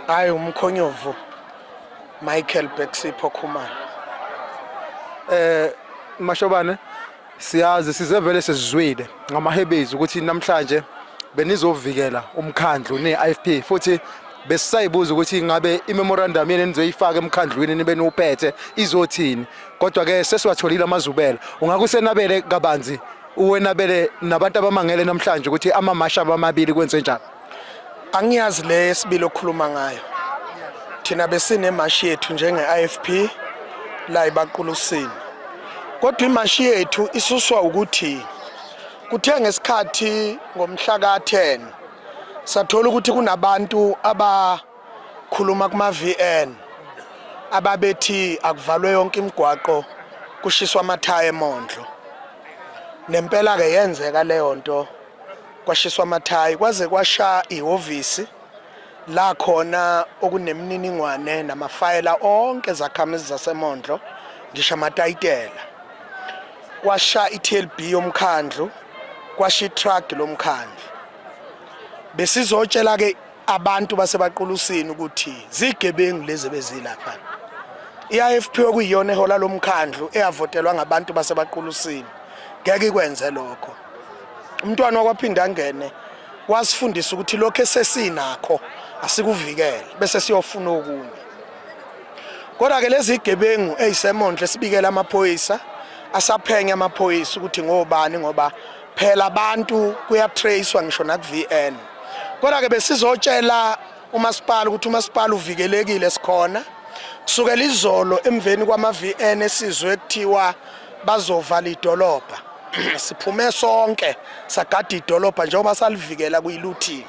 Hayi, umkhonyovu Michael Bexipho Khumalo. Mashobane, siyazi size vele sesizwile ngamahebezi ukuthi namhlanje benizovikela umkhandlu ne-IFP, futhi besisayibuza ukuthi ngabe imemorandum yeni enizoyifaka emkhandlwini nibe niwuphethe izothini, kodwa ke sesiwatholile amazubela. Ungakusenabele kabanzi, uwenabele nabantu abamangele namhlanje ukuthi amamasha abamabili kwenze njani? Angiyazi le yesibili okhuluma ngayo. Thina besinemashi yethu njenge-IFP la eBaqulusini. Kodwa imashi yethu isuswa ukuthi kuthe ngesikhathi ngomhla ka-10 sathola ukuthi kunabantu abakhuluma kuma-VN ababethi akuvalwe yonke imigwaqo, kushiswa amathayi eMondlo. Nempela ke yenzeka leyo nto, kwashiswa amathayi kwaze kwasha ihhovisi la khona okunemininingwane namafayela onke zakhamizi zaseMondlo, ngisho amatayitela. Kwasha i-TLB yomkhandlu, kwasha i-truck lomkhandlu. Besizotshela ke abantu baseBaqulusini ukuthi zigebengu lezi bezilapha. I-IFP, okuyiyona ehola lomkhandlu, eyavotelwa ngabantu baseBaqulusini, ngeke ikwenze lokho. Umntwana wakwaphinda angene wasifundisa ukuthi lokho esesinakho asikuvikele bese siyofuna okunye. Kodwa ke lezi gebengu eziseMondlo sibikela amaphoyisa, asaphenya amaphoyisa ukuthi ngobani, ngoba phela abantu kuyatracewa ngisho naku VN. Kodwa ke besizotshela umasipala ukuthi umasipala uvikelekile, sikhona. Kusukela izolo emveni kwama VN esizwe kuthiwa bazovala idolobha, siphume sonke sagada idolobha njengoba salivikela kuyi-looting,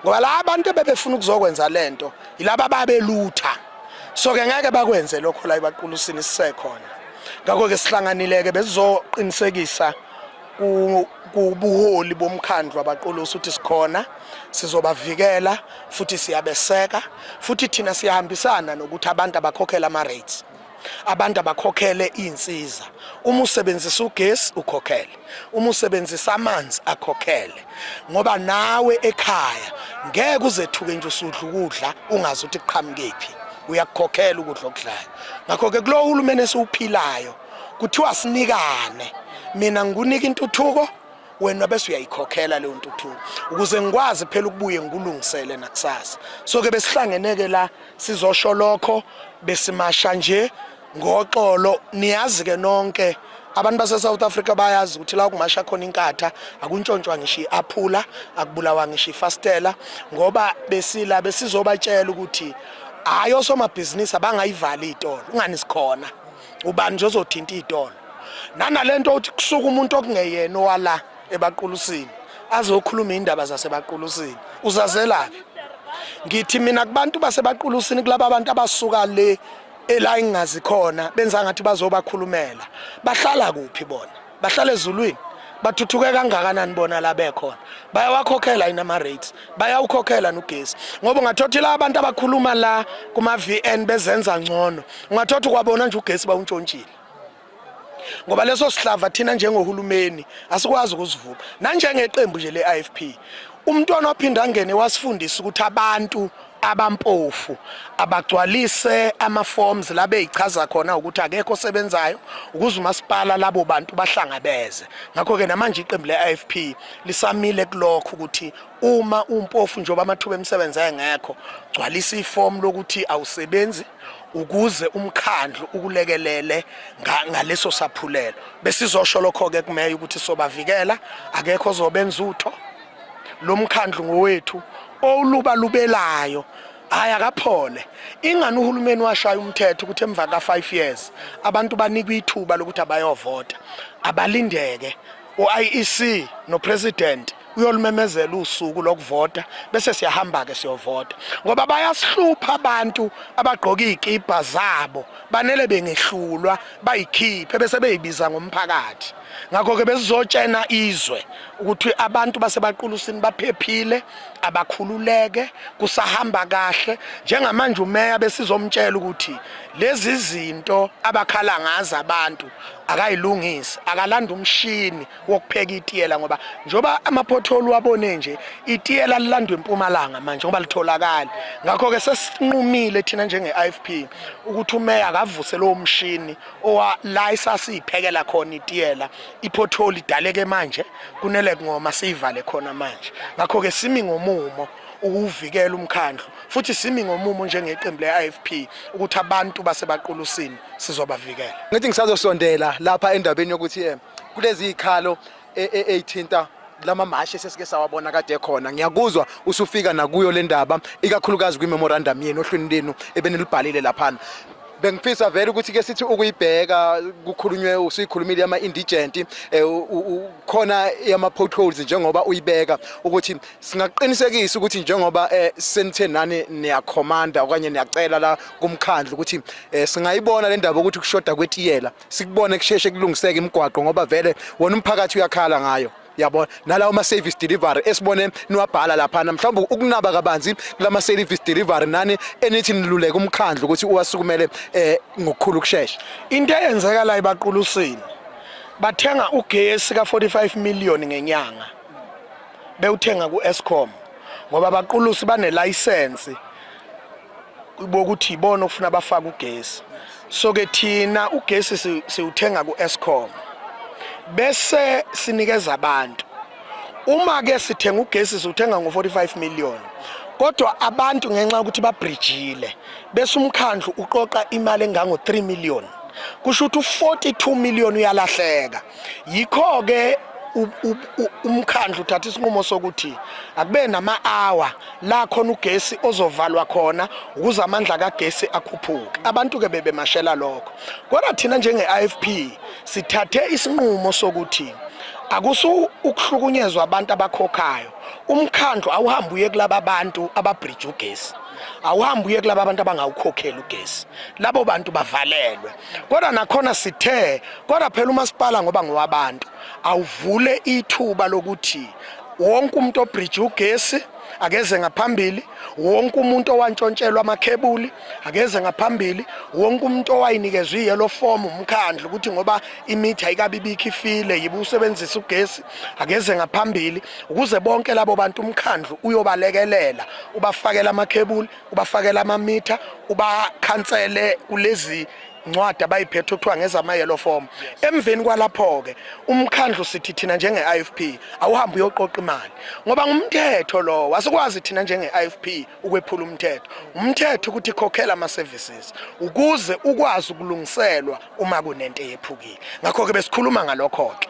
ngoba la abantu ebebefuna ukuzokwenza lento yilaba babelutha. So ke ngeke bakwenze lokho la eBaqulusini, sisekhona. Ngakho ke sihlanganile ke besizoqinisekisa kubuholi bomkhandlu waBaqulusi ukuthi sikhona, sizobavikela futhi siyabeseka, futhi thina siyahambisana nokuthi abantu abakhokhela ama-rates, abantu abakhokhele iy'nsiza. Uma usebenzisa ugesi ukhokhele, uma usebenzisa amanzi akhokhele, ngoba nawe ekhaya ngeke uzethuke nje usudla ukudla ungazi ukuthi kuqhamukephi, uyakukhokhela ukudla okudlayo. Ngakho-ke kulo hulumeni esiwuphilayo kuthiwa sinikane, mina ngikunika intuthuko, wena bese uyayikhokhela leyo ntuthuko ukuze ngikwazi phela ukubuye ngikulungisele nakusasa. So ke besihlangeneke la sizosho lokho, besimasha nje ngoxolo. Niyazi ke nonke abantu base South Africa bayazi ukuthi la kumasha khona inkatha akuntshontshwa ngisho iaphula, akubulawa ngisho ifastela, ngoba besila besizobatshela ukuthi hayi, osomabhizinisi abangayivali izitolo, ungani sikhona, ubani nje ozothinta izitolo? Nanalento uthi kusuka umuntu okungeyena owala eBaqulusini azokhuluma indaba zaseBaqulusini, uzazelaphi? Ngithi mina kubantu baseBaqulusini, kulaba bantu abasuka le ela engingazi khona benza ngathi bazobakhulumela, bahlala kuphi bona? Bahlala ezulwini? Bathuthuke kangakanani bona la bekhona? Bayawakhokhela yini ama-rates? Bayawukhokhela nogesi? Ngoba ungathothi la abantu abakhuluma la kuma-VN bezenza ngcono, ungathothi kwabona nje ugesi bawuntshontshile, ngoba leso sihlava thina njengohulumeni asikwazi ukusivuma nanjengeqembu nje le-IFP. Umntwana waphinda angene wasifundisa ukuthi abantu abampofu abagcwalise ama-forms la beyichaza khona ukuthi akekho osebenzayo ukuze umasipala labo bantu bahlangabeze. Ngakho-ke namanje iqembu le-IFP lisamile kulokho ukuthi uma umpofu, njengoba amathuba emisebenzi engekho, gcwalisa ifomu lokuthi awusebenzi ukuze umkhandlu ukulekelele ngaleso saphulelo. Besizosho lokho-ke kumeya ukuthi sobavikela, akekho ozobenza utho, lo mkhandlu ngowethu, owulubalubelayo hhayi akaphole. Ingani uhulumeni washaya umthetho ukuthi emva ka-5 years abantu banikwe ithuba lokuthi abayovota, abalindeke u-IEC nopresident uyolimemezela usuku lokuvota, bese siyahamba-ke siyovota, ngoba bayasihlupha abantu abagqoka iy'kibha zabo, banele bengehlulwa bayikhiphe bese beyibiza ngomphakathi. Ngakho-ke besizotshena izwe ukuthi abantu baseBaqulusini baphephile, abakhululeke, kusahamba kahle. Njengamanje umeya besizomtshela ukuthi lezi zinto abakhala ngazo abantu akayilungisi, akalanda umshini wokupheka itiyela, ngoba njengoba ama-pothole wabone nje itiyela lilandwa eMpumalanga manje ngoba litholakali. Ngakho-ke sesinqumile thina njenge-IFP ukuthi umeya akavuse lowo mshini owa la esasiyiphekela khona itiyela, i-pothole idaleke manje kunele ngoma siyivale khona manje. Ngakho-ke simi ngomumo ukuwuvikela umkhandlu, futhi simi ngomumo njengeqembu le-IFP ukuthi abantu baseBaqulusini sizobavikela. Ngithi ngisazosondela lapha endabeni yokuthi kulezi zikhalo eyithinta lama mashi esesike sawabona kade khona, ngiyakuzwa usufika nakuyo le ndaba, ikakhulukazi kwi-memorandum yenu ohlwini lenu ebenilibhalile laphana. Bengifisa vele ukuthi ke sithi ukuyibheka kukhulunywe, usuyikhulumile ama-indigent, khona yama-potholes, njengoba uyibeka ukuthi singaqinisekisa ukuthi njengoba senithe nani niyakhomanda okanye niyacela la kumkhandlu ukuthi singayibona le ndaba ukuthi kushoda kwetiyela, sikubone kusheshe kulungiseke imigwaqo, ngoba vele wona umphakathi uyakhala ngayo, yabona, nalawo ma-service delivery esibone niwabhala laphana. Mhlawumbe ukunaba kabanzi kulama service delivery nani enithi niluleke umkhandlu ukuthi uwasukumele ngokukhulu ukushesha. Into eyenzeka la eBaqulusini, bathenga ugesi ka-45 million ngenyanga, bewuthenga ku-Eskom, ngoba Baqulusi banelayisensi bokuthi ibona okufuna bafake ugesi. So ke thina ugesi siwuthenga ku-Eskom bese sinikeza abantu. Uma ke sithenga ugesi siwuthenga ngo-45 million, kodwa abantu ngenxa yokuthi babridgile bese umkhandlu uqoqa imali engango-3 million, kusho ukuthi u-42 million uyalahleka. Yikho-ke umkhandlu uthatha isinqumo sokuthi akube nama-hour la khona ugesi ozovalwa khona ukuze amandla kagesi akhuphuke. Abantu-ke bebemashela lokho, kodwa thina njenge-IFP sithathe isinqumo sokuthi akusu ukuhlukunyezwa abantu abakhokhayo. Umkhandlu awuhambe uye kulaba bantu ababridge ugesi, awuhambe uye kulaba bantu abangawukhokheli ugesi, labo bantu bavalelwe. Kodwa nakhona sithe kodwa phela umasipala ngoba ngowabantu awuvule ithuba lokuthi wonke umuntu obridge ugesi akeze ngaphambili, wonke umuntu owantshontshelwa amakhebuli akeze ngaphambili, wonke umuntu owayinikezwe i-yellow form umkhandlu ukuthi ngoba imithi ayikabi ibikho ifile yibe usebenzisa ugesi akeze ngaphambili, ukuze bonke labo bantu umkhandlu uyobalekelela, ubafakela amakhebuli, ubafakela amamitha, ubakhansele kulezi ncwadi abayiphethe okuthiwa ngezama-yellow form. Emveni kwalapho-ke umkhandlu sithi thina njenge-IFP awuhambe uyoqoqa imali, ngoba ngumthetho lowo. Asikwazi thina njenge-IFP ukwephula umthetho. Umthetho ukuthi khokhela ama-services ukuze ukwazi ukulungiselwa uma kunento eyephukile. Ngakho-ke besikhuluma ngalokho-ke.